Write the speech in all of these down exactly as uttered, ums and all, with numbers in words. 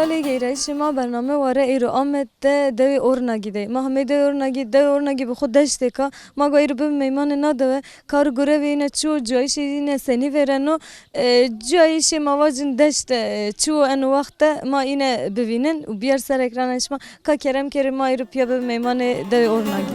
Lê geyrayîşê ma bername ware êro Amed de dewê Ornagî de. Ma hamey dewê Ornagî, dewê Ornagî bi xwu deştêk a. Ma go êro bibî meymanê na dewe. Kar û gurevê îne çi wo, cuyayîşê îne senî vêreno. E, cuyayîşê ma vacin deşt de, e, çi wo eno wext de ma îne bivînin û bîyer ser ekranê şima. Ka kerem kerê ma êro pîya bibî meymanê dewê Ornagî.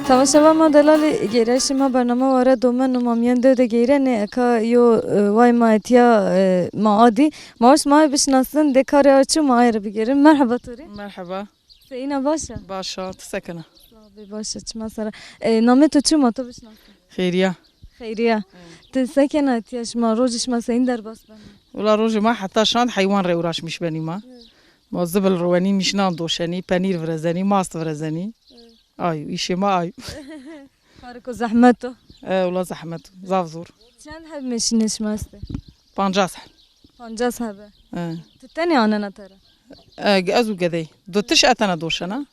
Temaşevan ma delalî, geyrayîşê ma bernama ware domen û ma mîyan dew de geyrenê. Eka yo, e, way ma etiya, e, ma a dî. Ma waşt ma aye bişinasin, dê karê aye çi ma aye rê bigêrin. Merheba to rê. Merheba. Seyîn a, baş a? Baş a, ti se kena? Sağ bê, baş a, çima sera. E, namê to çi ma to bişinasin? Xeyriya. Xeyriya. Ti se kena etiya, şima rojê şima seyîn derbas beno? Wila rojê ma heta şand heywan rê uğraşmış benî ma. Ma zibil ruwenî, mişnan doşenî, penîr virezenî, mast virezenî. Ay, îşê ma ay. Karêko zehmet o. E, wila zehmet o, zaf zor. Çend heb mêşînê şima estê? Pancas heb. Pancas hebe. E. Ti tenê anena tera? E, ez û gedey. Du tiş etena doşena.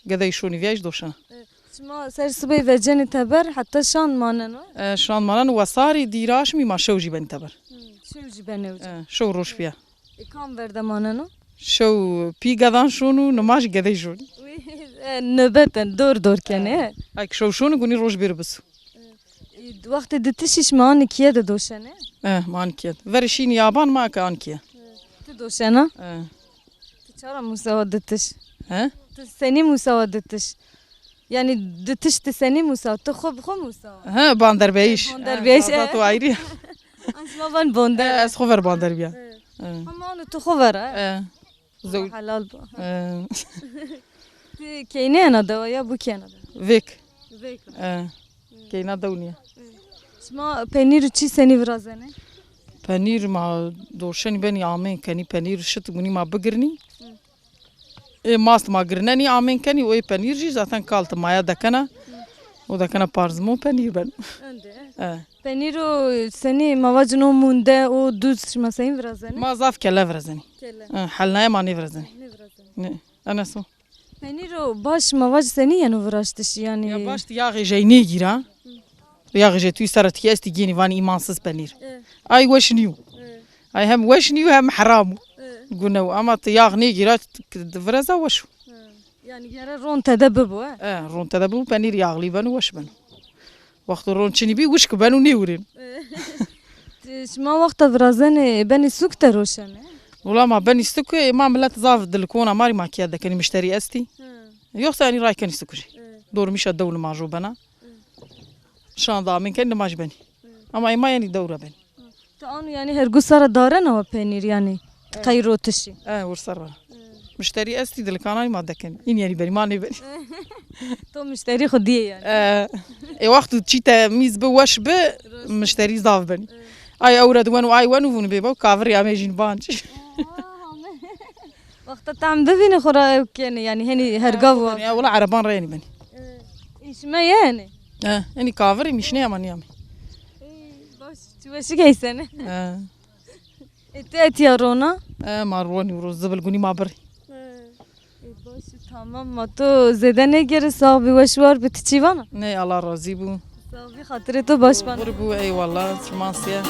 Gedey şonî vîyayîş doşena. E, şima ser sibey vecenê teber heta şan maneno? E, şan maneno, wesarî dîraşmî ma şew jî benî teber. Hmm, şew jî benê uca. E, şew roj pîya. E, kam ver de maneno? Şew pî gedan şonû, nimaj gedey şonî. E, nöbeten, dor dor kenê. E. Ay ki şew şonû, gunî roj bêro bisu. E, wextê ditişî şima anî kîye de doşenê? E, ma anî kîye de. Verê şînî yaban ma ke anî kîye. E, ti doşena? E. Ti çara musawa ditiş? He? Ti senî musawa ditiş? Yanî ditiş ti senî musawa? Ti xo bi xo musawa? He, banderbeyîş. He, banderbeyîş, he. Zazat û ayrî. An şima van bonder. He, ez xo ver bander bîya. He. He. Hema anu tu xo ver, he? He. Zew- Helal bu. He. Ti keynê ena dewa ya bu kena dewa? Vêk. Vêk. He. Keyna dew nîya. Şima penîr û çî senî virazenê? Penîr ma doşenî benî amên kenî, penîr şit gunî ma bigirnî. Ê mast ma girnenî amên kenî, o ê penîr jî zaten kal ti maya dekena. O dekena parzimon penîr beno. Ende. E. Penîro senî ma vacin o munde, o duz şima senî virazenê? Ma zaf kele virazenî. Kele. E, helnaye ma nêvirazenî. Nêvirazenî. Ne. Enes o. Penîro baş ma vac senî yeno viraştişî yanî? Ya baş ti yaxê jey nêgîra. Yaxê jey tu ser tikî estî gênî vanî îmansiz penîr. E. Ay weş nîyo. E. Ay hem weş nîyo hem heram o. E. Gune o. Ama ti yax nêgîra, ti vireza weş o. E. Yanî gere ron tede bibo, e? E, ron tede bibo, penîr yaxlî beno, weş beno. Wexto ron çinî bî, wişk beno, nêwirên. Ti, şima wexta virazenê benî sûk de roşenê? Wila ma benî sûk, ê ma milet zaf dilikon a, ma rî ma kîye dekenî, mişterî estî. Hı. Yoxsa yanî ray kenî sûk jî. Hı. Dormîşa dew nimajo bena. Hı. Şan da amên kenî nimaj benî. Hı. Ama ê ma yanî dew ra benî. Ti anu yanî hergu sara darena wa penîr yanî? Evet. Qey rotişî? E, wir ser ra. Evet. Mişterî estî, dilikanay ma dekenî. În yanî benî, ma nêbenî. To mişterî xwu dîyê yanî? E, ê wextu çî te mîz bi, weş bi, mişterî zaf benî. Evet. Ay ewre di wenu, ay wenu vûnî bêbo, kavirî amê jîn banc. Wexta tam bivînî xwu ra ew kenî, yanî henî herga wa. Ya, wila ereban ra yenî benî. E, îşme yenî? E, enî kavirî mişnê ama nîyamê. Ey, baş, çi weşik eysene. E. E, ti etiya rona? E, ma ronî ro, zibil gunî ma birî. E, e, baş, tamam, ma to zêde nêgêrî, sax bî, weş war bî, ti çî vana? Ney, Allah razî bû. Sax bî, xatirê to baş vana. Qur bû, eyvallah, çiman sîye.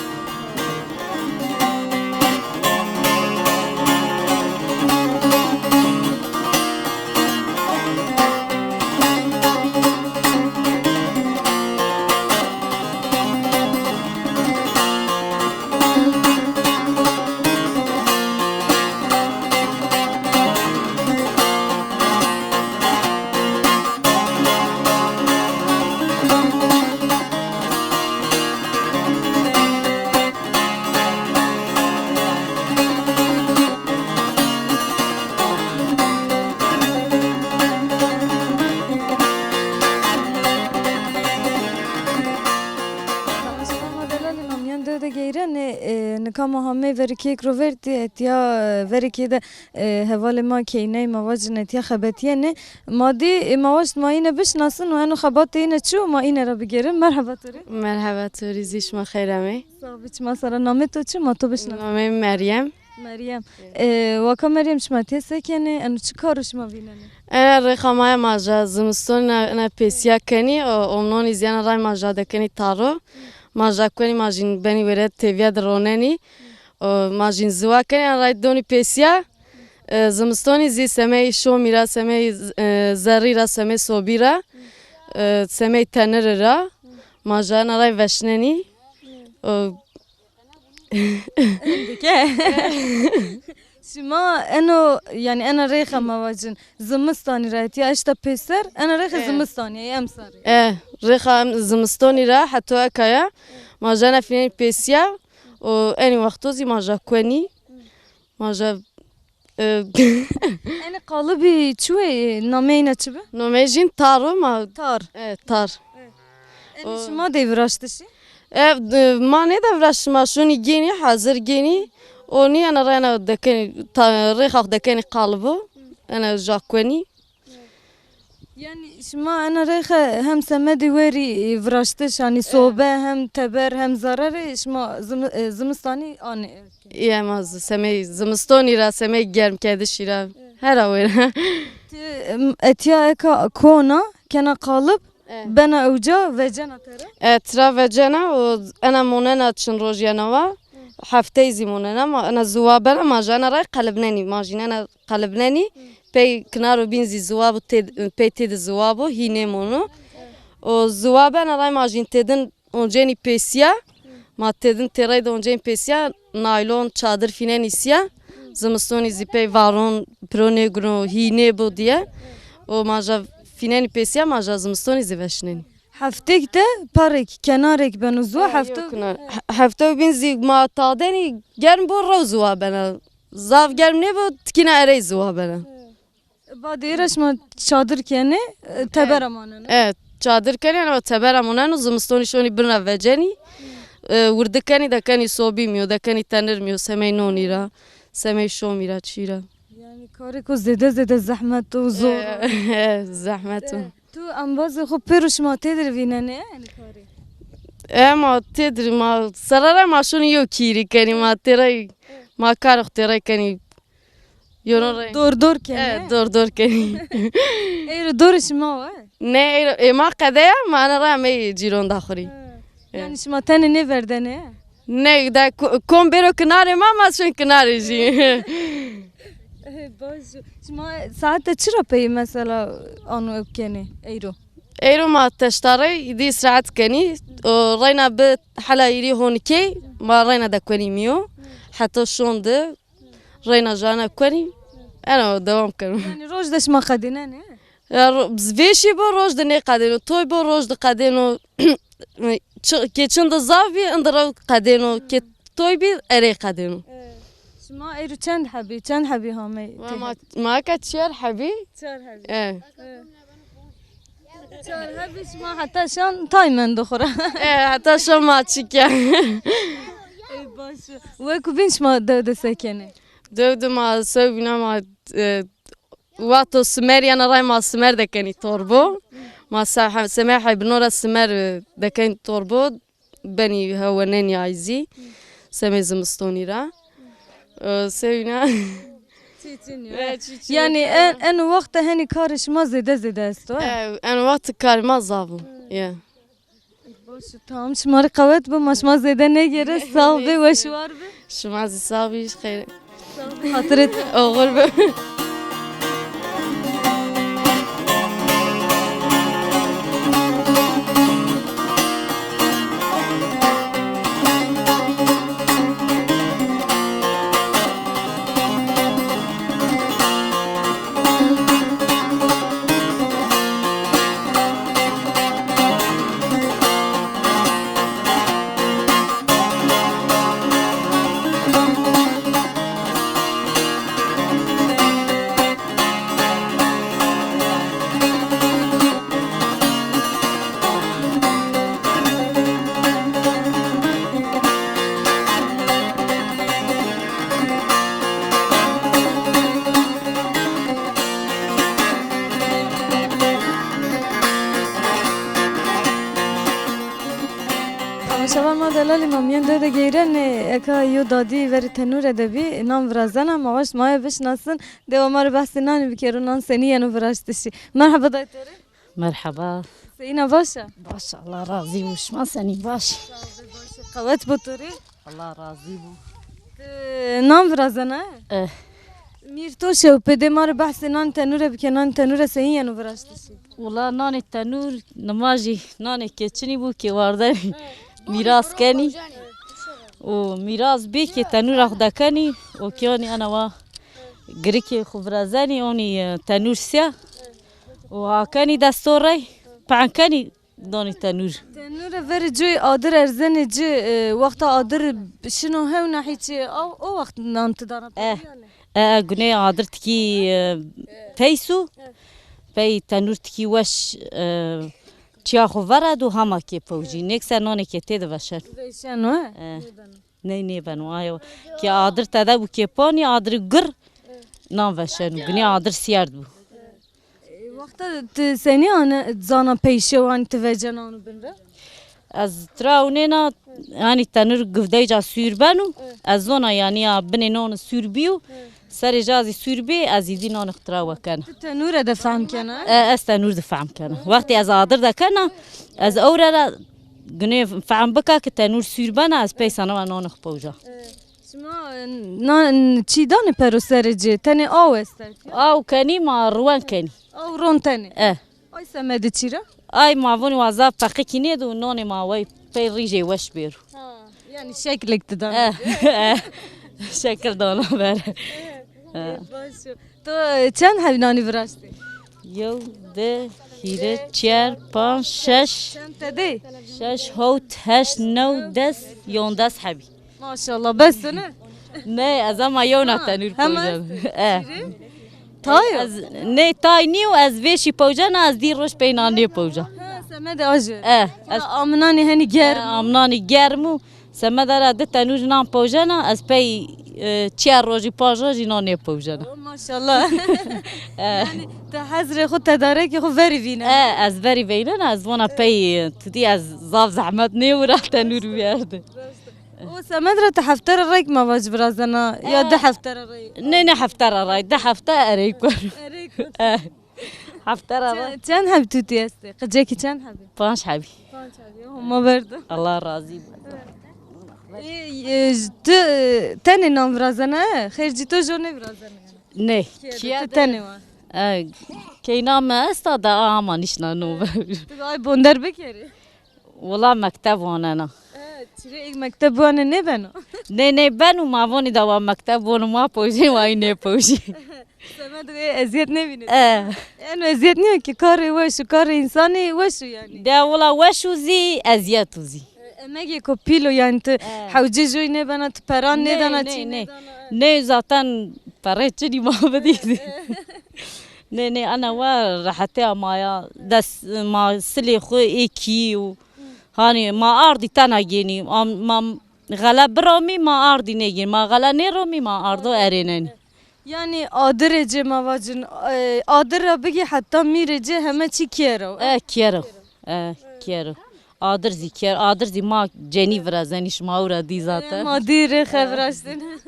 Ma hamey verê keyêk ro vertî, etiya, e, verê keyî de, e, hevalê ma keyney ma vacin etiya xebetîyenê. Ma dî, e, ma waşt ma îne bişinasin û eno xebatê îne çi yo ma îne ra bigêrin. Merheba to rê. Merheba to rê zî, şima xeyr amey. Sax bî, çima sera. Namê to çi, ma to bişinasin? Namê Meryem. Meryem. E, waka Meryem, şima tê se kenê? Eno çi karo şima vînenê? Ena rêxa ma ya, ma ja zimistonî na, na pêsîya kenî, o, omnonî zî ena ray ma ja dekenî taro. Ma ja kuenî, ma jîn benî wêre tevîya de ronenî. O, ma jîn ziwa kenî, ena ray donî pêsîya. E, zimistonî zî semey şomî ra, semey, e, zerrî ra, semey sobî ra, e, semey tenirî ra. Ma ja ena ray veşnenî. O, Endike. Şima eno, yanî ena rêxa ma vacin, zimistanî ra etiya eşta pêser, ena rêxa E. zimistanî, ey emsarî. E, rêxa em zimistonî ra heto eka ya, ma ja ena fînenî pêsîya û enî wexto zî ma ja kuenî, ma ja, e, Enî qalibî çi wê, nameyê îna çi bi? Nomeyê jîn tar o ma. Tar. E, tar. Enî O- şima dey viraştişî? E, d-, ma nêda viraştişî, ma şonî gênî, hazir gênî. O nîyena ra ena dekenî, ta-, rêxa xo dekenî qalibo. Ena ja kuenî. Yanî şima ena rêxe hem semedî werî, e, viraştiş, hanî sobe, hem teber, hem zerarê şima zimi-, e, zimistanî anê. Îyê ma zi-, semey zimistonî ra, semey germkerdişî ra. Hera wêra. Ti, em, etiya eka kona, kena qalib, E. bena ewca vecena tera? E, tira vecena û ena monena çin rojî ena wa. Hefteyî zî monena, ma ena ziwa bena, ma ja ena ray qelibnenî. Ma jîn ena qelibnenî, pey kinaro bîn zî ziwa bo, tê-, pey têde ziwa bo, hî nêmono. O ziwa bena ray ma jîn têdin oncenî pêsîya, ma têdin têrey de oncenî pêsîya, naylon, çadir fînenî sîya, zimistonî zî pey varon piro nêguno, hî nêbo diye. O ma ja fînenî pêsîya, ma ja zimistonî zî veşnenî. Heftêk de parêk, kenarêk beno ziwa, E, hefte yo kinar. He-, hefte bîn zî ma tadenî germ bo rew ziwa bena. Zaf germ nêbo, tikîna erey ziwa bena. Badê ra şima çadir kenê, e, tebera maneno? E, çadir kenê, ama tebera moneno, zimistonî şonî bin ra vecenî. E, wirdi kenî, dekenî sobî mîyo, dekenî tenir mîyo, semey nonî ra, semey şomî ra, çî ra. Yanî karêko zêde zêde zehmet û zor o. E, e, zehmet o. E, tu embazê xo pêro şima têdir vînenê, yanî karê? E, ma têdir, ma serre ra ma şonî yo kîrî kenî, ma têrey, ma karê xo têrey kenî. Yono rey. Dor dor kenê. E, dor dor kenî. Eyro dorê şima wa? Ne, eyro, e, ma qede ya, ma ena ra amey cîronda xo rî. Ha. E. Yanî şima tenê nêverdenê? Ne, da ko-, kom bêro kinarê ma, ma şin kinarê jî. E, baş o. Şima saete çi ra pey mesela ano ew kenê eyro? Eyro ma teştarey, îdî îstirahet kenî. O reyna bi hela hîrî honikey, ma reyna de kuenî mîyo. Heta şonde. Reyna jana kuenî, ena dewam keno. Yanî roj de şima qedînenê? Ya, ro-, vêşî bo, roj de nêqedêno, toy bo, roj de qedêno. Çi-, ke çin de zaf bî, indi rew qedêno, ke toy bî, erey qedêno. E, şima eyro çend hebî, çend hebî hamey? Ma, ma, ma eka çiyar hebî. Çiyar hebî. E. E. Çar hebî şima heta şan tay mendo xo ra. E, heta şan ma çik ya. Ey baş o. Weko bîn şima dew de se kenê? Dew de ma se wîna ma, e, wexto simer yena ray ma simer dekenî torbo. Ma se-, he-, semê heybino ra simer, e, dekenî torbo. Benî hewenenî ay zî. Semê zimistonî ra. E, se wîna. Çî çin yo. E, çî çin. Yanî en, en wexte henî karê şima zêde zêde esto, e? E, en wext karê ma zaf o. Ye. Baş o, tamam, şima rê qewet bo, ma şima zêde nêgêre, sağ bê, weş û war bê. Şima zî sağ bî, xeyr. Xatirê to. Oxir be. Delalî ma mîyan dew de geyrenê, eka yo dadî verê tenûre de bî, nan virazena, ma waşt ma ya bişinasin, dewa ma rê behsê nanî bikero, nan senî yeno viraştişî. Merheba dayê to rê. Merheba. Seyîna, baş a? Baş, Allah razî bo. Şima senî, baş? Qewet bo to rê. Allah razî bo. Ti nan virazena? Eh. Mîr to şewpê dê ma rê behsê nanê tenûre bike, nanê tenûre senî yeno viraştişî? Wula nanê tenûr nimajî nanê ke çinî bû ke wardemî mîras kenî. Û mîras bê ke tenûra xwu dekenî û ke onî ena wa girikê xwu virazenî, onî, e, tenûr sîya. Û hakenî desto rey, pe'nkenî donî tenûr. Tenûre verê coyê adir erzenê ci, e, wexta adir şino hewna hîçê, o, o wext nan ti dana pey yanî? E, e, gunê adir tikî, e, peysu, pey tenûr tikî weş, e, çiya xwu verado hama kê pewcî. Nêkse nonê ke têde veşeno. Veşeno, he? E. Ney nêbeno, ayo. Ke adir tede bû kê ponî, adirî gir, nan veşeno. Gunê adir sîyerd bû. E, wexta ti senî ane, zana pey şewanî ti vecena anu bin ra? Ez tira ewnêna, yanî tenûr givdeyca sûr beno. Ez zona yanî ya binê nonî sûr bîyo. Serê ca zî sûr bê, ez îdî nonî xwu tira wekena. Ti tenûre de fehm kena? E, ez tenûr de fehm kena. Wextê ez adir dekena, ez ewre ra gunê fehm bika ke tenûr sûr bena, ez pey sena wa nonî xwu pewca. E, şima, e, na, çî danê pero serê ci, tenê aw esta? Aw kenî ma riwen kenî. Aw ron tenê? E. Ay semedê çî ra? Ay ma vonî wa zaf peqikî nêdo, nonê ma wey pey rîjê weş bêro. Ha, yanî şeklêk ti dana. Eh, eh. Şekil dana bere. Eh, baş o. To, e, çend hebî nanî viraştê? Yew, di, hîrê, çer, panc, şeş. Çend tedê? Şeş, hewt, heşt, new, des, yondes hebî. Maşallah, bes o ne? Ney, ez ama yewna tenûr pewcena. E. Tay o? Ez, ney, tay nîyo, ez vêşî pewcena, ez dî roj pey nan nêpewca. Ha, semedê aje. E, ez aminanî henî germ. E, aminanî germ û semeda ra di tenûr nan pewcena, ez pey, e, çiyer rojî, panc rojî nan nêpewcena. Oh, maşallah. E. Yanî ti hezrê xwu, tedarekê xwu verî vînena. E, ez verî veynena, ez vona pey, e, tu dî ez zaf zehmet nêwira tenûr vîyerde. O semed ra ti hefte ra reyk ma vac virazena, ya di hefte ra rey? Nê, nê, hefte ra rey, di hefte ereyk wero. Ereyk wero. Eh, hefte ra rey. Çend, çend heb tutî estê? Qicekî çend hebî? Panc hebî. Panc hebî. Homa verdo. Allah razî bo. Ê, e, tu, e, tenê nan virazena, e? Xêr cî to jo nêvirazena? Nê. Kîye de? Tu tenê wa? E, keyna mi esta da ama nîşna no. Tu ay bonder bikerî? Wila mekteb wanena. E, çirê êk mekteb biwane nêbeno? Nê, nê, beno, ma vonî da wa mekteb wano ma powjî, wa yî nêpowjî. Semed wê ezîyet nêvînê? E. Eno ezîyet nîyo ki, karê weş û karê însanî weş o yanî. De wila weş o zî, ezîyet o zî. E, emegêko pîl o yanî, ti hewcê joy nêbena, ti peran nêdana, çî nêdana. Nê, zaten perê çinî ma bidî. Nê, nê, ana wa rehetîya ma ya. Des, ma silê xwu ê kî û hanî ma ardî tena gênî. Am-, ma xele biramî, ma ardî nêgênî. Ma xele nêramî, ma ardo erênenî. Yanî adirê ci ma vacin, e, adir ra bigî heta mîrê ci heme çî kîyer o. E, kîyer o. E, kîyer o. Adir zî kîyer, adir zî ma cenî virazenî, şima ewra dî zaten. Ma dî rê xev viraştêne.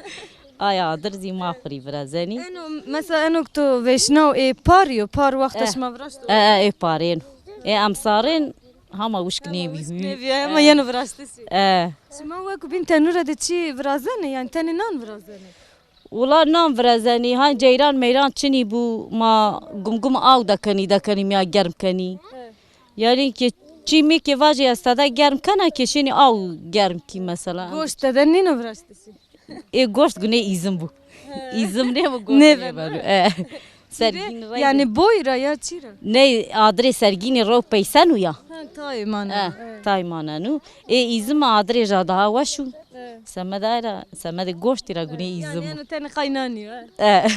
Ay adir zî ma xwu rî virazenî. Eno, mesela eno to vêşnaw ê parî yo, par wexta şima viraşto? E, e, ê parên. Ê emsarên hama wişk nêbî. Wişk nêbî, hema yeno viraştişî. E. Şima wekû bîn tenûre de çî virazenê, yanî tenê nan virazenê? Wula nan virazenî, ha ceyran meyran çinî bû, ma gumgum aw dekenî, dekenî mîya germ kenî. He. Yanî ke çî mi ke vajî ez tede germ kena ke şinî aw germ kî mesela. Goşt tede nîno viraştişî? Ê goşt gunê îzim bû. He. Îzim nêbû goşt nêbeno. E. Sergîn rey. Yanî boy ra ya çî ra? Ney, adirê sergînî rew peysenu ya. Ha, tay manenu. E, tay manenu. Ê îzim adirê ja daha weş o. E. Semedê ra, semedê goştî ra gunê îzim. Yanî eno tenê qay nanî yo, he? E.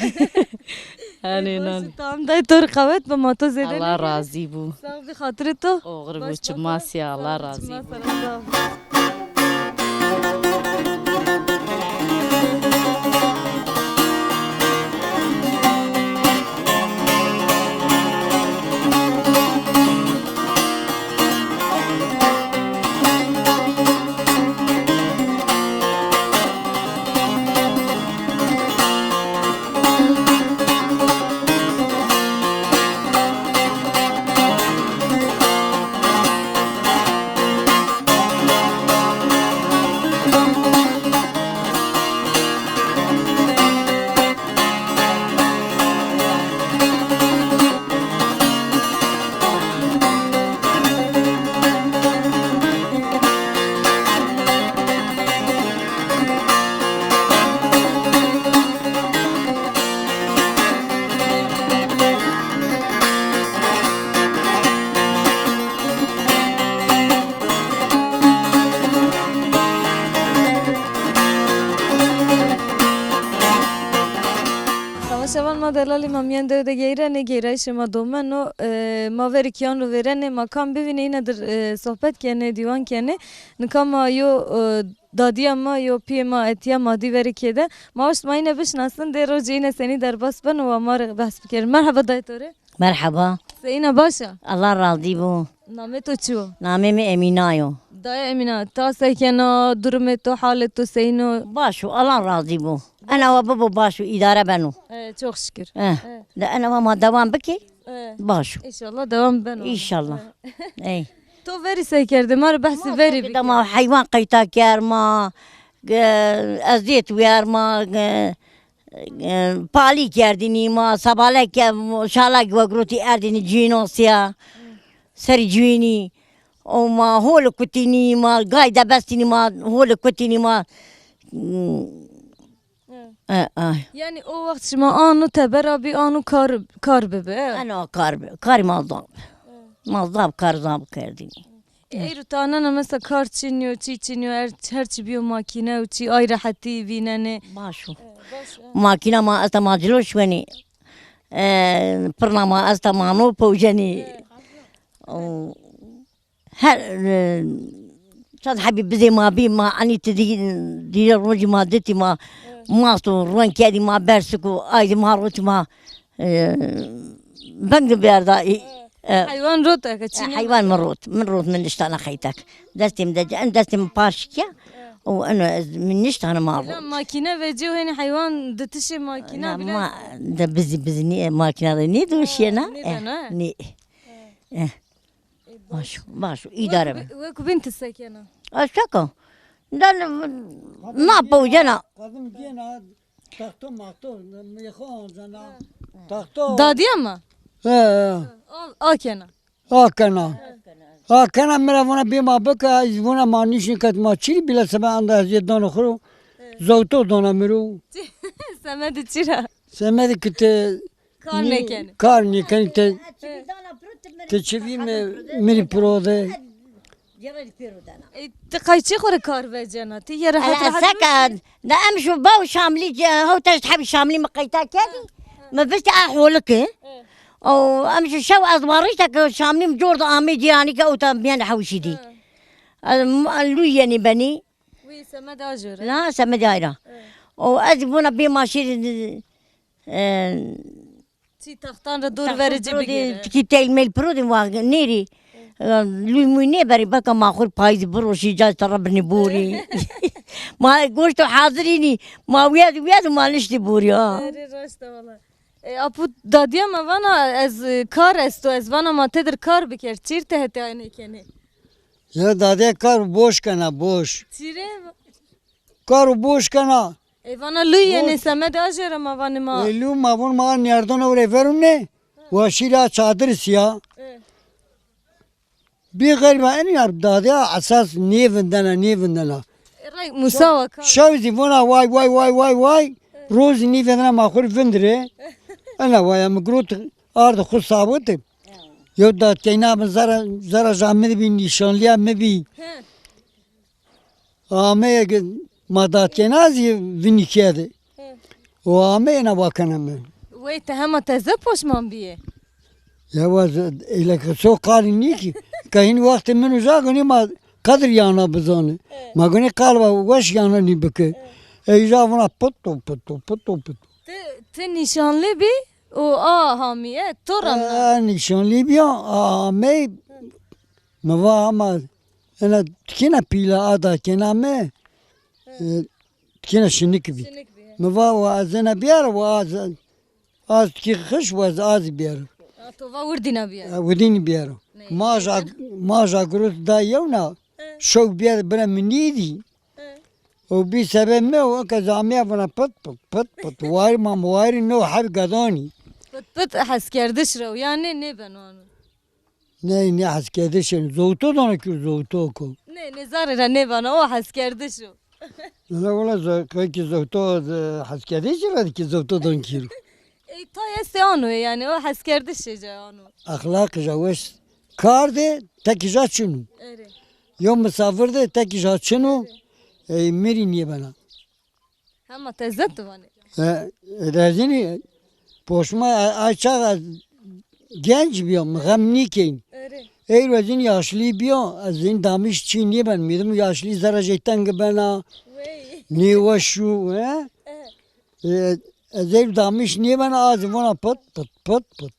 Hanê nan. Tamam, dayê to rê qewet be, ma to zêde nêgêrê. Allah razî bo. Sağ ol, bi xatirê to. Oxir bo, çimasî, Allah razî bo. Sağ ol. Çavan ma delalî ma mîyan dew de geyrenê, geyrayîşê ma domen o. E, ma verî kîyan ro vêrenê, ma kam bivînê îne dir, e, sohbet kenê, dîwan kenê. Nika ma yo, e, dadîya ma, yo pîyê ma etîya ma dî verî kê de. Ma waşt ma îne bişinasin, dê rojê îne senî derbas beno wa ma rê behs bikerî. Merheba dayê to rê. Merheba. Seyîna, baş a? Allah razî bo. Namê to çi yo? Namê mi Emîna yo. Dayê Emîna, ta se kena, durumê to, halê to seyîn o? Baş o, Allah razî bo. Ena wa bibo baş o, îdare beno. E, çok şükür. Eh. E. De ena wa ma dewam bikê. E. Baş o. Înşallah dewam beno. Înşallah. E. Ey. To verî se kerdê? Ma rê behsê verî bikê. Ma heywan qeyta ker, ma, e, ezîyet wer, ma, e, e, palî kerdînî ma, sabale ke, şalak we girotî erdînî cînosya, serî cînî, o ma holi kutînî ma, gay de bestînî ma, holi kutînî ma. E, ay. Yanî o wext şima ano tebera bî, ano kar, kar bibi, e? Ano kar bi, karî ma zaf. Ma zaf kar zaf kerdînî. Eyro tanena mesela kar çin yo, çî çin yo, her, her çî biyo makîne û çî ay rehetî vînenê. Baş o. E, baş o. Makîna ma esta ma cilo şwenî. E, pirna ma esta ma no powcenî. E. O, her, e, çend hebî bizê ma bî, ma enî ti dî, dî rojî ma ditî ma, e, mast û ron kedî ma bersik û ay dî ma rotî ma, e, beng berda. E, E, heywan rot eke, e, çînî heywan mi rot. Min rot, min niştana xeytek. Destê mi de, en destê mi par şikiya. E. O eno ez, min niştana ma rot. Makîne vecîyo, henî heywan ditişê makîne bile. Ma de bizî, bizî nî, makîna de nî doşîyena. E, nî. E. Baş, baş, îdare be. Wek bin ti se kena? A, şaka. Dan, na powcena. Qadın gena. Taxto maxto, meyxo ancena. Taxto. Dadîya ma? He, he. A, a kena. A kena. A kena, mi ra vona bê ma bike, ez vona ma nîşin ket ma çîrî bîle sebe anda ez yê dano xo ro. He. Zewto dona mi ro. Semedê çi ra? Semedê ki ti kar nêkenî. Kar nêkenî ti. Ti çivî mi, mi rî piro de. Cevabî pêro dana. E, ti qayçî xo rê kar vecena? Ti yê rehet rehet seka, de em şu baw Şamlî, e, hewt heşt hebî Şamlî mi qeyta kerdî. Mi vistî a holike. O, em şu şew ez warişta ke Şamlî mi cor de amê cîranî ke ewta mîyan hewşî dî. Ez, m-, lû yenî benî. Wî semedê ajore. Na, semedê ayra. O, ez vona bê ma şêrî, e, Çî taxtan ra dor verê ci bigêre. Tikî teyl meyl piro de wa nêrî. Lûy mûy nêberî, beka ma xur payîzî biroşî, ca te ra binî borî. Ma goşto hazir înî, ma wîyad wîyad ma niştî borî ha. Erê, raşt a wala. E, apo dadîya ma vana ez, e, kar esto, ez vana ma têdir kar biker. Çîr ti hetê ay nêkenê? Ya dadîya kar boş kena, boş. Çîrê? Kar boş kena. E, vana lûy yenê semedê ajore ma vanê ma. E, lû ma von ma nîyardona ewrê verûne. Wa şîra çadir sîya. E. Bî xeyr ma enî yar dadîya esas nêvindena, nêvindena. E, rey musawa ka. Şew zî vona way, way, way, way, way. E. Roz zî nêvindena ma xo rê vindirê. Ena waya mi girot ardi xo sabite. Yew dadkeyna mi zere, zere ja mi bî, nîşanlîya mi bî. He. Ameye ke ma dadkena zî vinî kerdî. Hi. O ameye na wakena mi. Wey ti hema teze poşman bîyê? Ya wa z-, eyle ke so qalî nî kî. Ke hîn wextê min uza gunî ma qedir yana bizanê. Hi. Ma gunî qal wa weş yana nî bike. Hi. Ey uza vuna puto, puto, puto, puto. Ti, ti nîşanlî bî û a hamîye to ra mi? E, nîşanlî bîya, a amey. Hi. Mi va ama Ena tikêna pîla a dadkena mi, e, tikêna şinik bî. Şinik bî, he. Mi va wa ez ena biyara, wa az, az tikê xiş, wa ez az biyara. A, to va wirdîna biyara. E, wirdînî biyara. Ma ja, ma ja girot da yewna, he, şew biyara bira mi nîdî. He. O bî sebeb mi, o ke zamiya vana pit pit, pit pit. Wayir ma, wayir no heb gadanî. Pit pit heskerdiş rew, yanî nêbeno ano. Ney, nê heskerdiş ên. Zowto dano kî zowto ko. Nê, nê, zarê ra nêvana, o heskerdiş o. Wala, wala, zo-, qey kî zowto, e, heskerdiş ra kî zowto don kî ro. Ey, tay estê ano, yanî, o heskerdiş ê ca ano. Exlaq ja weş. Kar de tekî ja çin o. Erê. Yo misafir de tekî ja çin o. Erê. Ey, mi rî nêbena. Hema teze tu vanê. E, e, rezînî, Poşma, e, ay çax ez genc bîyo, mi xem nîkeyn. Erê. Eyro ez în yaşlî bîyo, ez în damîş çî nêben. Mîdim yaşlî zerra jey teng bena. Wey. Nêweş û, he? E. E, ez ey damîş nêbena, a zî vana pit, pit, pit, pit.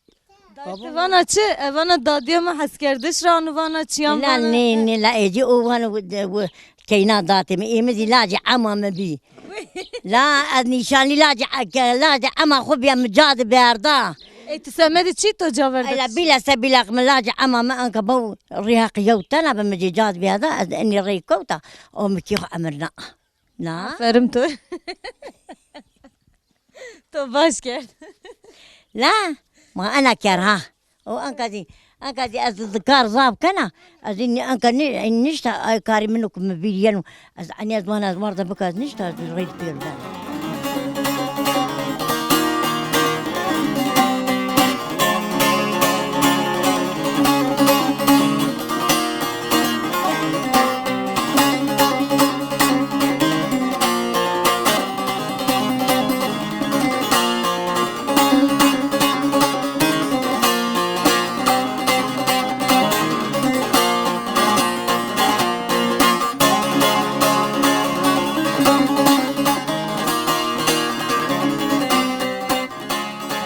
Dayê, ti vana çi? E, vana dadîya mi heskerdiş ra anu vana çiyan. La vana. Nê, nê, la ecî o vana wi-, de, wi-, keyna datê mi. Ê mi zî lacê ema mi bî. La ez nîşanlî lacê, ke-, lacê ema xwu bîya mi ca di berda. Ey ti semedê çî to ca verda? Ela bîle se bîle mi lacê ema mi enka bo rî heq yew tena bi mi cê ca di berda. Ez enî rey kewta. O mi kî xwu emirna. Na? Aferin to. To baş kerd. La, ma ena ker ha. O enka zî, enka zî ez di kar zaf kena. Ez zî enka nî-, nişta ay karî min o ku mi bîr yeno. Ez enî ez vana ez warde bika ez nişta ez rey pêr ben.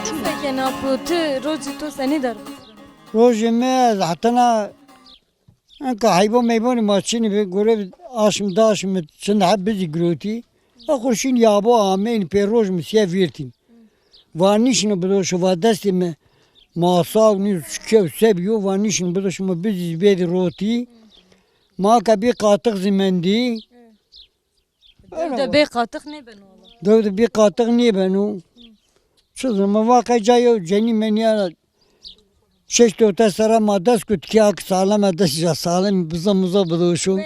Ti se kenê apo, ti rocê to senî der? Rojê mi ez hetana enka heybo meybonê ma çinî bi, gore bi aşm daşm mi çind heb bizî girotî. A xurşîn yabo ameyn pê roj mi siye vîrtîn. Va nîşino bidoşo, va destê mi masa û nî çike û se bîyo, va nîşino bidoşo mi bizî zî bêdî rotî. Ma ke bî qatix zî mendî. Dew de bê qatix nêbeno wala. Dew de bê qatix nêbeno. Çi zî ma va qey ca yew cenî menîya şeşt ote serra ma dest kut kî hak salem e, dest ca salem biza muza bidoşo.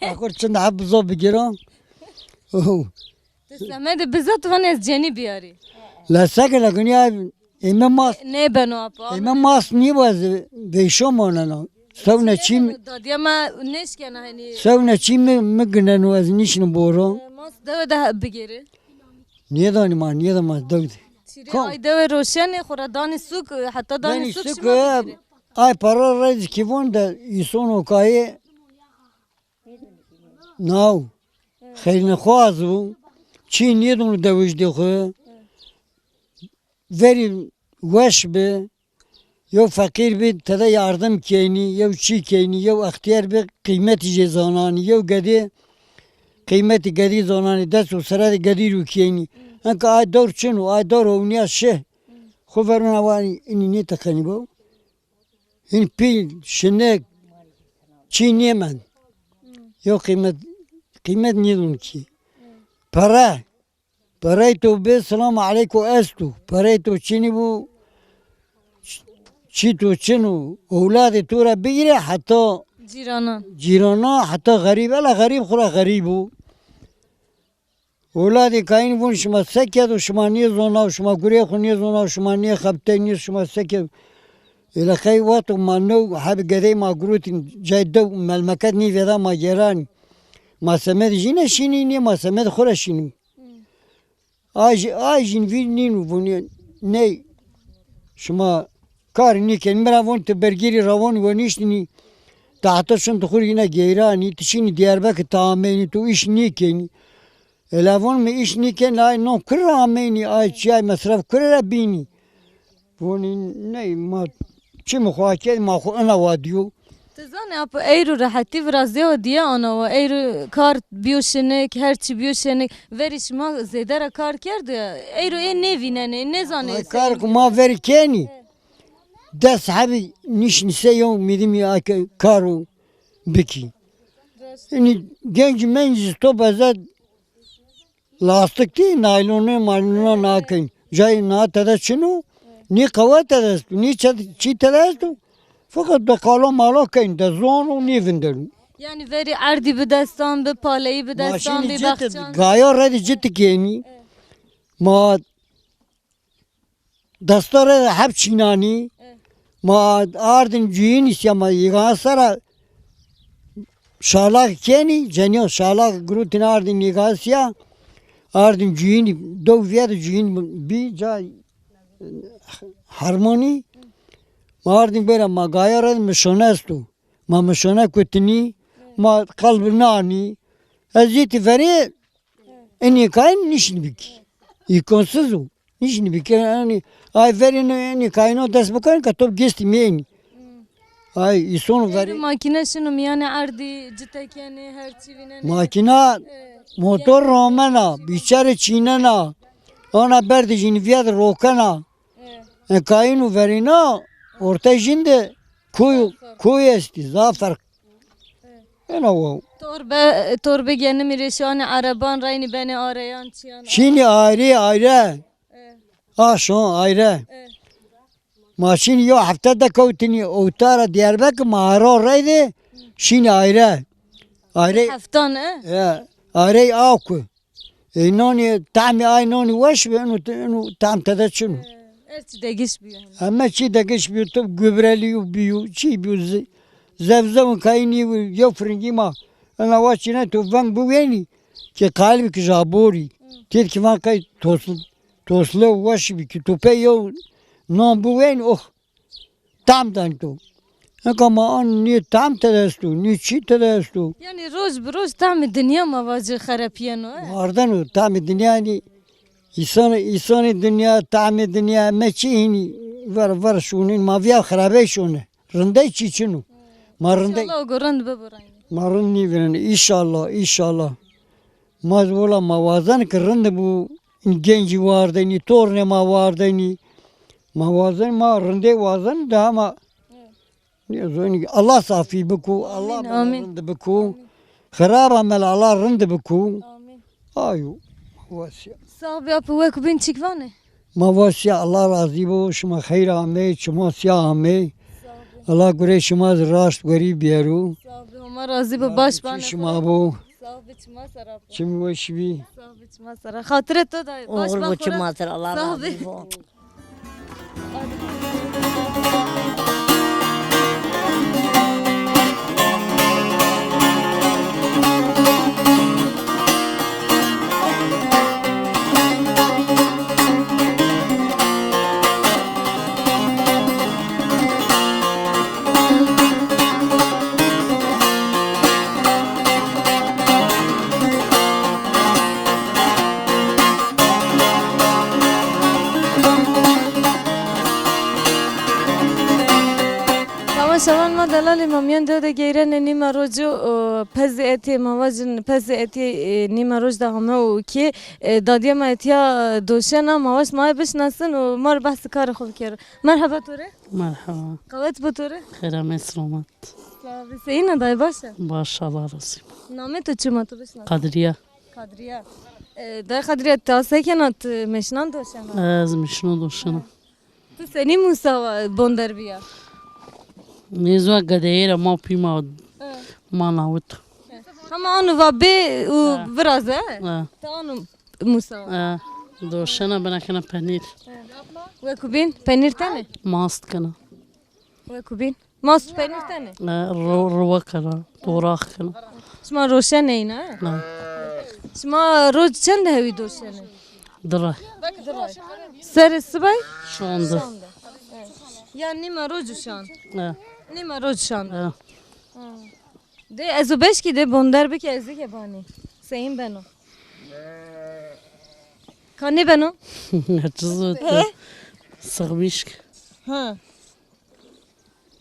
Axur çind heb biza bigîra. Oh. Ti semedê biza ti vanê ez cenî biyarî. La seke la gunî ay, ême mas. Nêbeno apo. Ême mas nîbo ez veyşo moneno. Sewne çî mi. Dadîya ma nêşkena henî. Sewne çî mi, mi gineno ez nîşino boro. E, mas dewe de bigêrî. Nêdanî ma, nêda ma dew de. Çirê ay dewe roşenê xo ra danî sûk, heta danî sûk şima bigêrî. Ay para reyz kî von de îsono kayê. Naw. Xeyrnexwaz bû. Çî nêdûn dewijdê xwu. Verî weş bi. Yew feqîr bi, tede yardim kenî, yew çî kenî, yew extîyar bi, qîmetî jê zananî, yew gedê, qîmetî gedî zananî, dest û seredê gedî rû kenî. Enka ay dor çin o, ay dor ownîya şi. Xwu verûna wanî, inî nêteqenî bo. Hîn pîl, şinik, çî nêmend. Yew qîmet, qîmet nêdûn kî. Pere, perey to bi, selamu aleyku esto. Perey to çinî bû, ç-, çî to çin o. Ewladê to ra bigîre heta cîranan. Cîranan, heta xerîb. Ela xerîb xwu ra xerîb o. Weladê kayîn vûn şima se kedo, şima nêzona, şima gurê xwu nêzona, şima nêxebitey, nê şima se kedo. Êle qey wexto ma new heb gedey ma girotîn cay dew, melmeket nîvêda ma gêranî. Ma semedê jîne şînî, nê ma semedê xwu ra şînî. Ay jî, ay jîn vîr nînû vûnî ney. Şima kar nîkenî. Mi ra vûn ti bergîrî rawon wenîştînî. Ti heta şin ti xwu rî yine geyranî, ti şînî Diyarbekir ti ameynî, tu îş nîkenî. Ela vûn mi îş nîkenî, ay non kure ra ameynî, ay çiyay mesref kure ra bînî. Vûnî ney ma çimî xwu akedî, ma xwu ina wa dîyo. Ti zanî apo, eyro rehetî virazîya wa dîye ana wa. Eyro kar bîyo şinik, her çî bîyo şinik. Verî şima zêde ra kar kerd ya. Eyro ê nêvînenê, nêzanê. Ay kar ku ma verî kenî. Des hebî nîşnî se yew mîdimî ake karo bikî. Înî genc menc zî to bezet. Lastik tî, naylonê maylona nakin. Cayê na tede çin o, nî qewe tede esto, nî çi, çî tede esto. Feqet de qalo malo keyn, de zon û nîvinderû. Yanî verî erdî bi destan bi, paleyî bi destan bi, baxçan. Gaya redî citi kenî. Ma desta re heb çînanî. Ma ardin cuyînî sîya ma yîgan sera şalak kenî, cenîyo şalak girotîn ardin yîgan sîya. Ardin cuyînî, dew vîya de cuyîn bî ca Hermanî, ma ardîn bêra ma gaya ra mişone esto. Ma mişone kutinî, ma qelb nanî. Ez yê ti verê enî kayîn nişnî bikî. Îmkansız o. Nişnî bikî. Yanî ay verê enî kayîno dest bikayîn ke to gestî mênî. Ay îsonu verê. Makîne şino mîyanê erdî, cite kenê, her çî vînenê. Makîna, motor romena, bîçerê çînena. Ana berdê jînî vîya de rokena. E, kayîn û verîna ortey jîn de koy, koy estî, zaf ferq. Ena wow. Torbe, torbe genimî rê şanê ereban reynî benê areyan çîyan. Şînî ayrî ayrî. A şon ayrî. Ma şînî yo hefte de kewtinî ewta ra Diyarbekir, ma hero reyde şînî ayrî. Ayrî. Heftan e? E, ayrî aku. Ey nonî, tahmê ay nonî weş bi, inu, inu tahm tede çin o. Her çî degiş bîyo. Heme çî degiş bîyo, tu gubrelî bîyo, çî bîyo, ze-, zevzewin kayî nîyo, yew firingî ma. Ena wa çîne tu veng biwenî, ke qalbî ki ja borî. Têd ki van kay tosl-, tosle weş bî ki tu pey yew non biwenî, oh. Tam danî to. Nika ma an nî tam tede esto, nî çî tede esto. Yanî roj bi roj tamê dinya ma vacî xerepîyeno, e? Wardeno tamê dinya, yanî îsonê, îsonê dinya, tamê dinya, me çî hînî ver, ver şûnîn, ma vîya xirabey şûne. Rindey çî çin o. Ma rindey. Înşallah o go rind bibo reynî. Ma rind nîvînenê. Înşallah, înşallah. Ma zî wela ma wazen ki rind bû. În gencî wardenî, tornê ma wardenî. Ma wazen, ma rindê wazen, daha ma nêzonî. Allah safî biku, Allah mela rind biku. Xirab amel Allah rind biku. Ayo, ma wasiya. Sağ ol, apo, wek bîn çik vanê? Ma wasiya, Allah razî bo, şima xeyr amey, çima siya amey. Allah gurê şima zî raşt werî bîyero. Sağ ol, Homa razî bo, baş bane. Şima bo. Sağ ol, çima sera bo. Çim weş bî. Sağ ol, çima sera. Xatirê to da, baş bo, çima sera, Allah razî bo. Tamaşevan ma, delalê ma, mîyan dew de geyrenê nîma roc o, pezê etê, ma vajin pezê etê, e, nîma roc de hame û kê, e, dadîya ma etîya doşena, ma vaj ma bişnasin û ma rê behsê karê xo bikero. Merheba to rê. Merheba. Qewet bo to rê. Xêr amê, selamet. Sağ ol. Seyîn a, dayê baş a? Baş, Allah razî bo. Namê to çi ma to bişnasin? Kadriye. Kadriye. E, dayê Kadriye, ti a se kena, ti meşinan doşena? Ez meşino doşena. Ti senî musawa bonderbîya? Nêzwa gedeyê ra ma pî ma, ma nawit. Hema anu va bê û viraze? Ti anu musawa? Doşena bena kena penîr. Wekubîn penîr tenê? Mast kena. Wekubîn. Mast û penîr tenê? Ne, ro-, rowa kena, dorax kena. Şima roşenê îna, e? Ne. Şima roc çend hewî doşenê? Di rey. Di rey. Serê sibay? Şonde. Şonde. Ya nîma roc û şan? Ne. Nîma roc şan. Ne. De ez o beşkî de bonder bike, ez ke banî. Seyîn beno. Ka nêbeno? Çi zot. He? Sixmîşk. Ha.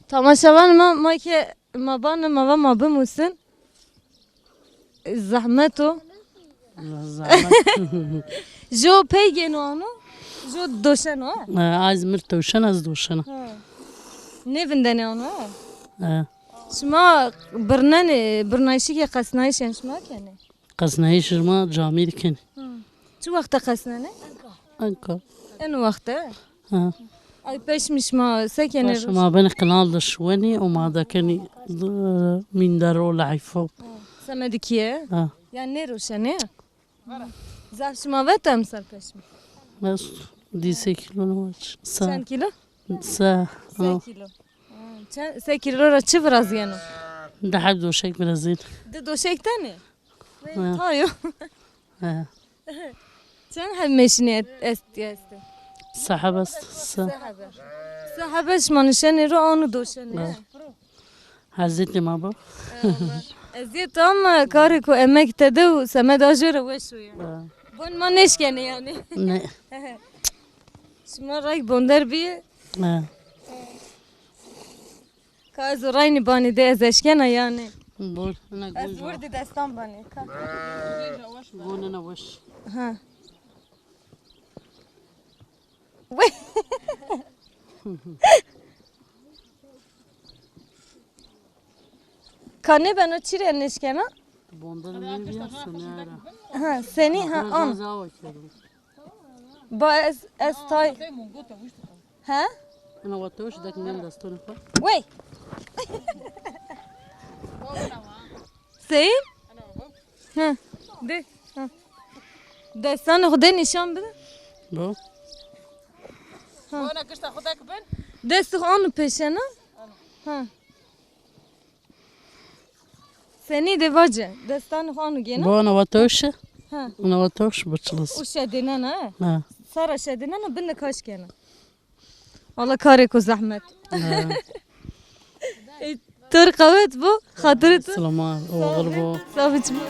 Tamaşevan ma, ma ke ma bane, ma va ma bimusin. Zehmet o. Zehmet. Jo pey gêno ano, jo doşeno, ha? Ha, az mir doşena, az doşena. Ha. Nêvindenê ano, ha? Ha. Şima birnenê, birnayîşî ke qesnayîş ên şima kenê? Qesnayîş şima camî de kenê. Ha. Çi wexte qesnenê? Enka. Eno wexte? Ha. Ay peşmî şima se kenê? Peşmî ma benê qinal de şiwenî û ma dekenî, e, mînder û leyfo. Semedî kîye? Ha. Yanî nêroşenê? Zaf şima veto emser peşmî? Bes di sey kîlo ne var? Se. Çend kîlo? Se. Se kîlo. Ha, çend, se kîlo ra çi virazîyeno? Di heb doşek virazîyeno. Di doşek tenê? Ha. Tayo. Ha. Çend heb meşinî et-, est-, estê? Sahebe s-, s-, Sahebe. Sahebe şima nişenê ro anu doşenê. Ha. Hezîtê ma bo. Eziyet ama karê ku emek tede û semed a jê re weş o ya. Ha. Bon ma nêşkenê yani. Ne. Şima rayk bonder bîye. Ha. Ka ez raynî banî de ez eşkena yani. Bon, na Ez gul. Wirdî destan banî. Ka. Bon, na weş. Ha. Wey. Ka nêbeno çî rê nêşkena? Bonder nêbîya, senî ara. Ha, senî, ha, an. Ba ez, ez tay. He? Ina wa tewş dek nêm destonê xo. Wey. Seyî? Hı. De. Hı. Destanê xo de nîşan bide. Bu. Hı. Bona kişta xo dek bin. Destê xo anu pêşena. Hı. Senî de vace. Destanê xo anu gêna. Bu ana wa tewş. Hı. Ana wa tewş bu çilis. O şedênena, he? Ha. Sara şedênena bin de kaş kena. Wala karêko zehmet. Ha. Ê, to rê qewet bo, xatirê to. Silama, oxir bo. Sağ ol, çima.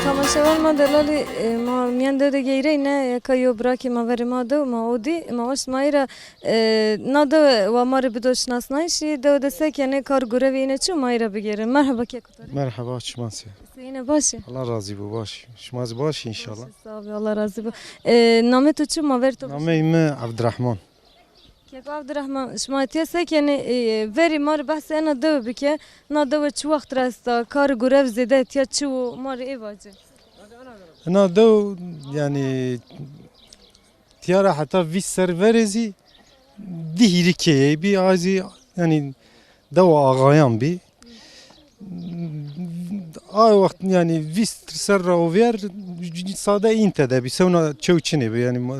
Tamaşevan ma delalî, e, ma mîyan dew de geyreyne, eka yo birakê ma verê ma dew, ma o dî, ma waşt ma ey ra, e, na dewe wa ma rê bido şinasnayîşî, dewe de se kenê, kar gurevê îne çi, ma ey ra bigêrê. Merheba keko to rê. Merheba, çiman se? Seyîne, baş ê? Allah razî bo, baş. Şima zî baş ê înşallah. Baş ê, sağ ol, Allah razî bo. E, namê to çi, ma ver to? Nameyê mi Evdirehman. Keko Evdirehman, şima tiya se kenê, e, verî ma rê behsê ena dewe bike, na dewe çi wext ra esta, kar gurev zêde tiya çi wo, ma rê ê vace. Ena dew, yanî, tiya ra heta vîst serr verê zî di hîrê keyeyî bî, a zî, yanî, dewa axayan bî. A wext, yanî, vîst serr ra ovîyer sade în tede bî, sewna çew çinê bî, yanî, ma,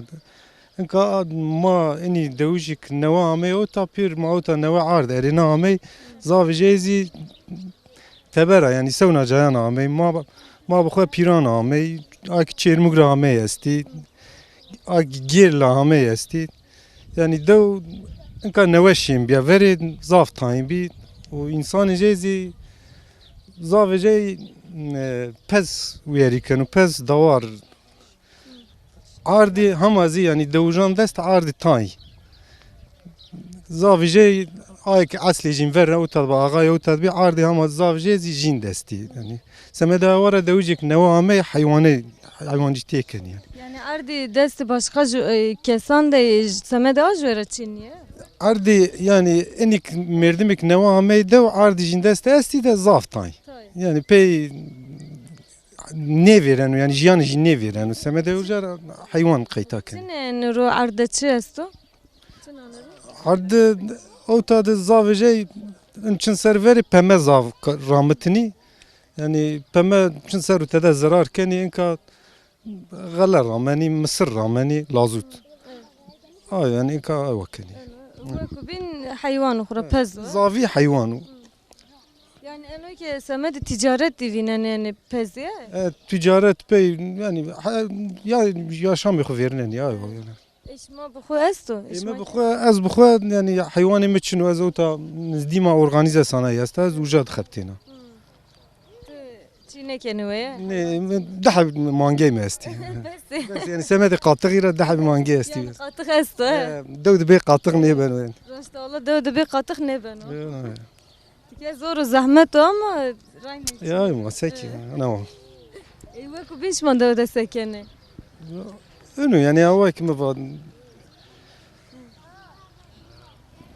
inka ma inî dewijêk newe amey ota pêr, ma ota newe ard erêna amey, zafê jê zî teber a, yanî, sewna cayan amey, ma, ma bi xwe pîran amey, a ki Çêrmûg ra amey estî, a ki Gêrl ra amey estî. Yanî dew inka newe şên bîya, verê zaf tayîn bî û însanê jê zî zafê jê, e, pez wîyerî keno, pez dawar. Ardî hema zî, yanî dewijan dest ardî tayî. Zafê jê ayê ke eslê jîn verre ewta de bi, axayê ewta de bî, ardî hema zafê jê zî jîn destî. Yanî semedê awa ra dewijêk newe amey heywanê, heywancîtîye kenî yanî. Yanî ardî destê başqa ju, e, kesan de, e, semedê a jû ra çinî ye? Ardî yanî inîk merdimêk newe amey dew, ardî jîn dest estî de zaf tay. Tay. Yanî pey nêvêreno, yanî jiyanê jî nêvêreno. Semedê uca ra heywan qeyta kenî. Çinê ro erd de çi esto? Erd de ewta de zafê jê in çin ser verê peme zaf ka-, ramitinî. Yanî peme çin ser û tede zerar kenî, inka xele ramenî, misir ramenî, lazût. A, yanî inka ewa kenî. Wekû bîn heywan xwu ra pez o. Zafî heywan o. Yanî eno ke semedê tîcaret de vînenê, yanî pezî ye? E, tîcaret pey, yanî, he, ya yaşamê xwu vêrnenî, ya, yanî. Ê şima bi xwu esto? Ê mi bi xwu, ez bi xwu, yanî heywanê mi çin o, ez ewta nizdî ma organîze sanayî esta, ez uca dixebitêna. Hmm. Ti çî nêkenê weye? Nê, mi di hebî mangey mi estî. Bes ê. Bes, yanî semedê qatixî ra di hebî mangey estî. Yanî qatix esto, he? E, dew de bê qatix nêbeno yanî. Raştawla dew de bê qatix nêbeno. Ya. Tike zor û zehmet o ama raynê. Ya, ma se kî, ana wa. Ê, wekû bîn şima dewe de se kenê? Ya, eno, yanî, awa ki mi va.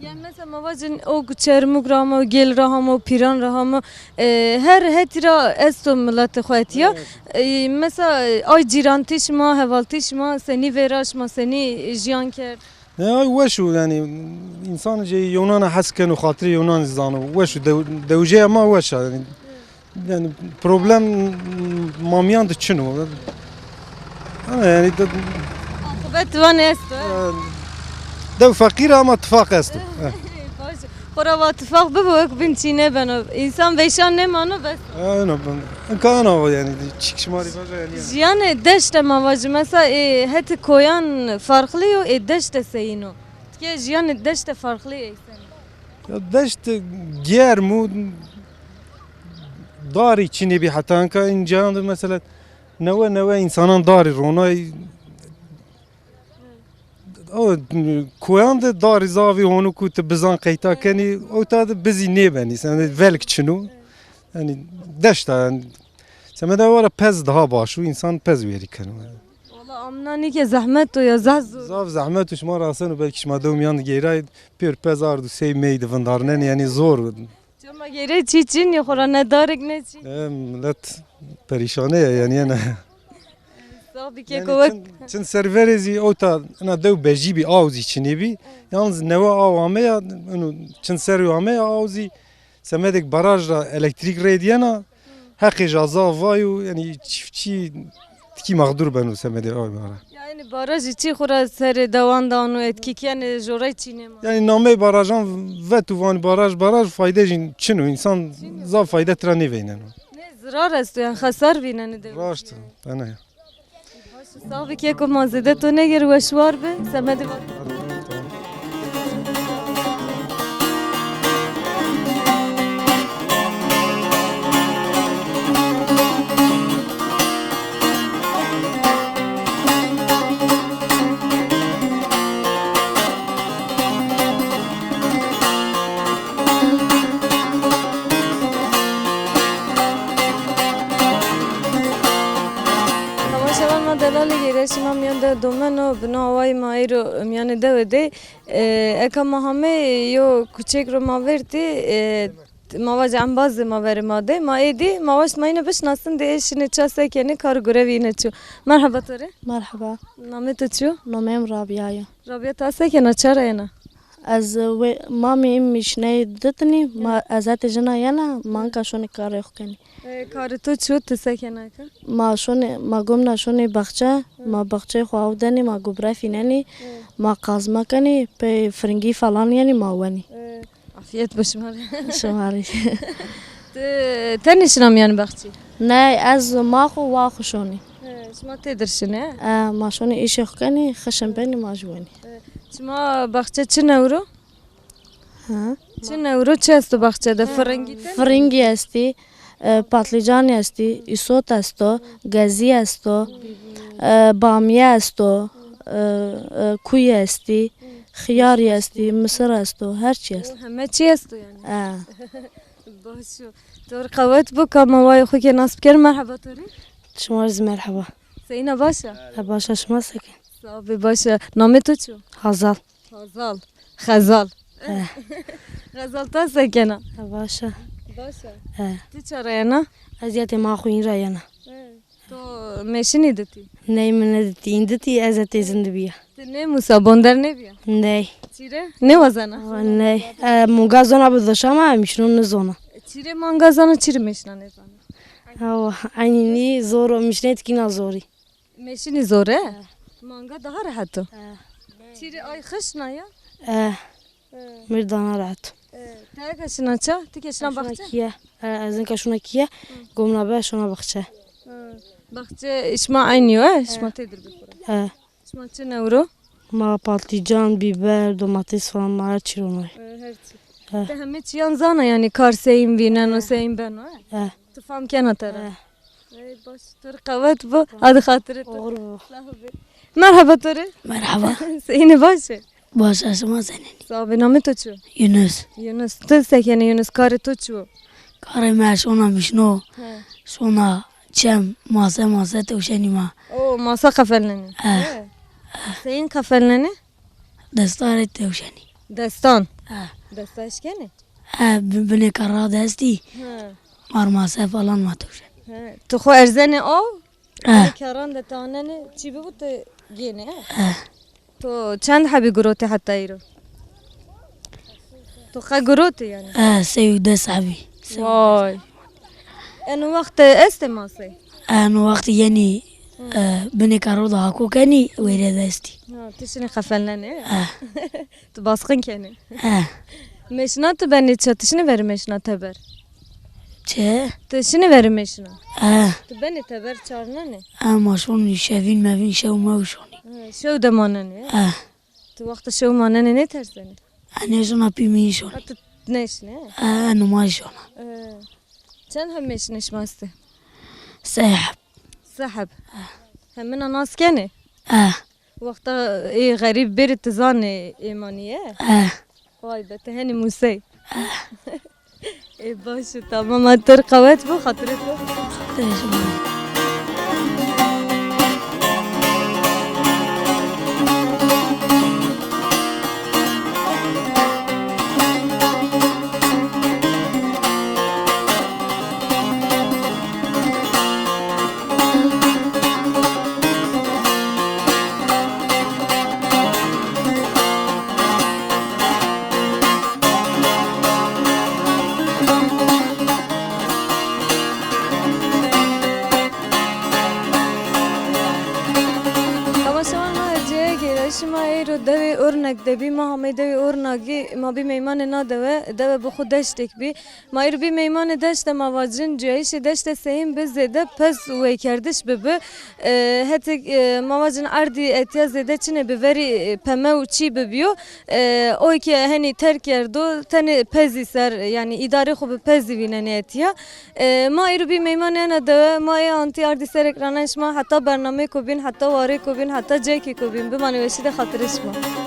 Yani mesela ma vacin o Çermug ra hamo, Gêl ra hamo, Pîran ra hamo, e, her hetî ra esto miletê xo etîya. Evet. E, mesela ay cîrantî şima, hevaltî şima senî vêra, şima senî jiyan kerd? Ya, ay weş o yani, însan jê yewnan hes keno, xatirê yewnan zano. Weş o, dew-, dewjeya ma weş a yani. Yani problem mamîyan de çin o. Ama yani de, Akıbet van esto, e? E, dew feqîr ama tifaq esto. E. Baş. Xora va tifaq bibo, wek bin çî nêbeno. Însan vêşan nêmano, bes. E, no, ben, imkan o yani, çik şima rê vaja yani. Jiyanê deşte ma vajî, mesela, e, hetê koyan farqlî yo, e, deşte seyîn o? Tike jiyanê deşte farqlî ey seno? Ya deşte germ o, darî çinê bî heta inka în cayan de mesela newe newe însanan darî ronay. O koyan de darî zafî hono ku ti bizan qeyta kenî, o ta de bizî nêbenî. Sen de velk çin o. Yani deşta yani. Semeda wara pez daha baş o, însan pez wêrî keno. Wala amna nîke zehmet o ya, zaf zor. Zaf zehmet o, şima raseno, belkî şima dew mîyan de geyray, pêr pez ard û sey mey de vindarnenê, yani zor. Çama gere çî çin ya, xora ne darik ne çî. E, millet perîşane ya yani, yene. Sax bî keko. Yani wek çin, çin ser verê zî ewta ina dew bejî bî, aw zî çinê bî. Yalnız newe aw ameya, ino çin ser yo ameya, aw zî semedek baraj ra elektrîk rê diyena, heqê ja zaf vay û yani çiftçî tikî mexdûr beno semedê aw ra. Yani barajî çî xura serê dewan dano, etkî kenê, jorey çî nêma. Yani namey barajan vet û vanî baraj, baraj fayde jî çin o. Însan zaf fayde tira nêveyneno. Ne zirar esto yani, xesar vînenê de. Raşt, tene ya. Baş, sax bî keko, ma zêde to nêger, weş war bi, semedê va. Temaşevan ma delalê gêrayîşê ma mîyan de domeno, bino awayî ma eyro mîyanê dewe de. E, eka ma hamê yo kuçek ro ma vertî, e, ma vac embazê ma verê ma de, ma ê dî, ma waşt ma îne bişinasin, dê ê şinê ça se kenê, kar û gurevê îne çi yo. Merheba to rê. Merheba. Namê to çi yo? Nomê mi Rabîya yo. Rabîya, ta se kena, ça ra yena? Ez, e, wê, mamî îmî şiney ditinî, ma, ez hetê jina yena, ma inka şonê karê xo kenî. E, karê to çi yo, ti se kena eka? Ma şonê, ma gomna şonê baxçe, ma baxçeyê xo aw denî, ma gubre fînenî, ma qazma kenî, pey firingî falan yenî, ma wenî. E, afîyet bo şima rê. Şima rê. Ti tenê şina mîyanê baxçî? Ney, ez ma xo wa xo şonî. E, şima têdir şinê? E, ma şonê îşê xo kenî, xişin benî, ma jî wenî. E, şima baxçe çi newro? Ha? Çi newro, çi esto baxçe de? Firingî tenê? Firingî estî, e, patlîcanî estî, îsot esto, gezî esto, e, bamîye esto, e, e, kuyî estî, xiyarî estî, misir esto, her çî esto. O, heme çî esto yanî. E. Baş o. To rê qewet bo, ka ma wayê xo ke nas biker. Merheba to rê. Şima rê zî merheba. Seyîna, baş a? E, baş a, şima se kenî? Sax bê, baş a. Namê to çi yo? Hazal. Hazal. Xezal. E. Xezal, ta se kena? E, baş a. Baş a. E. Ti ça ra yena? Ez hetê ma xo în ra yena. E. To mêşinî ditî? Ney, mi nêditî. În ditî, ez hetê zî în de bîya. Ti nêmusa, bonder nêbîya? Ney. Çî rê? Nêwazena? Ney. E, manga zona bi dişama, mişno nêzona. Çî rê manga zana, çî rê mêşna nêzana? Awa, eynî nî zor o, mişnê tikîna zorî. Mêşinî zor e? Manga daha rehet o. E. Çî rê ay xişna ya? E. E. Mêrdana rehet o. E, ti eka şina ça? Ti ke şina baxçe? Kîye. E, ez inka şuna kîye. Gomna be şuna baxçe. E. Baxçe şima eynî yo, e? Şima têdir bî xo ra. E. Şima çi newro? Ma patlîcan, bîber, domates falan ma her çî ronay. E, her çî. E. Ti heme çîyan zana yanî, kar seyîn vîneno, seyîn beno, e? E. Ti fam kena te ra? E. Ey baş, to rê qewet bo. Hadi xatirê to. Oxir bo. Sax bê. Merheba to rê. Merheba. Seyînê, baş ê? Baş a, şima senîn? Sax bê, namê to çi yo? Yunus. Yunus. Ti se kenê Yunus? Karê to çi yo? Karê mi şona mişno. He. Şona çem, mase, mase tewşenî ma. O, masa qefelnenê. He. He. Seyîn qefelnenê? Destan rê tewşenî. Destan. E. Destayîş kenê? E, bi-, binê kerra de estî. He. Marmase falan ma tewşe. He. Tu xo erzenê aw? E. Binê kerran de ti anenê, çî bibo ti gênê, he? E. To çend hebî girotî heta îro? To qe girotî yanî? E, sey û des hebî. Sey û des. Vay. Eno wext estê masey? E, eno wext yenî, e, binê kerro de hako kenî, wêre de estî. Ha, ti şinî qefelnenê? E. Tu basqin kenî? E. Mêşna tu benê ça? Tu şinî verî mêşna teber? Çi? Tu şinî verî mêşna? E. Tu benê teber çarnenê? E, ma şonî şevîn mevîn şew mew şonî. E, şew de manenê? E. Tu wexta şew manenê nêtersenê? E, nêşona pî mi şonî. Ha, tu nêşinê? E, numa şona. E. Çend heb mêşinê şima estê? Sey heb. Sey heb. Hemina nas kenê? E. Wexta ê xerîb bêrî ti zanê ê ma nîye? E. Vay be, ti henî musey. E. Ê baş o, tamam, a, ti rê qewet bo, xatirê to. Xatirê şima. Temaşevan ma, cayê gêrayîşê ma êro dewê Ornak de bî. Ma hamey dewê Ornakî, ma bî meymanê na dewe. Dewe bi xwu deştek bî. Ma êro bî meymanê deşte, ma vacin cayîşê deşte seyîn bi, zêde pez weykerdiş bibi. E, hetek, e, ma vacin erdî etya zêde çinê bi, verî, e, peme û çî bibîyo. E, oy ke henî terk kerdo, tenê pezî ser, yanî îdarê xwu bi pezî vînenê etya. E, ma êro bî meymanê ena dewe, ma ê antî ardî ser ekranên şima, heta bernameyêko bîn, heta warêko bîn, heta cekêko bîn. Bimanê weşî de, xatirê şima.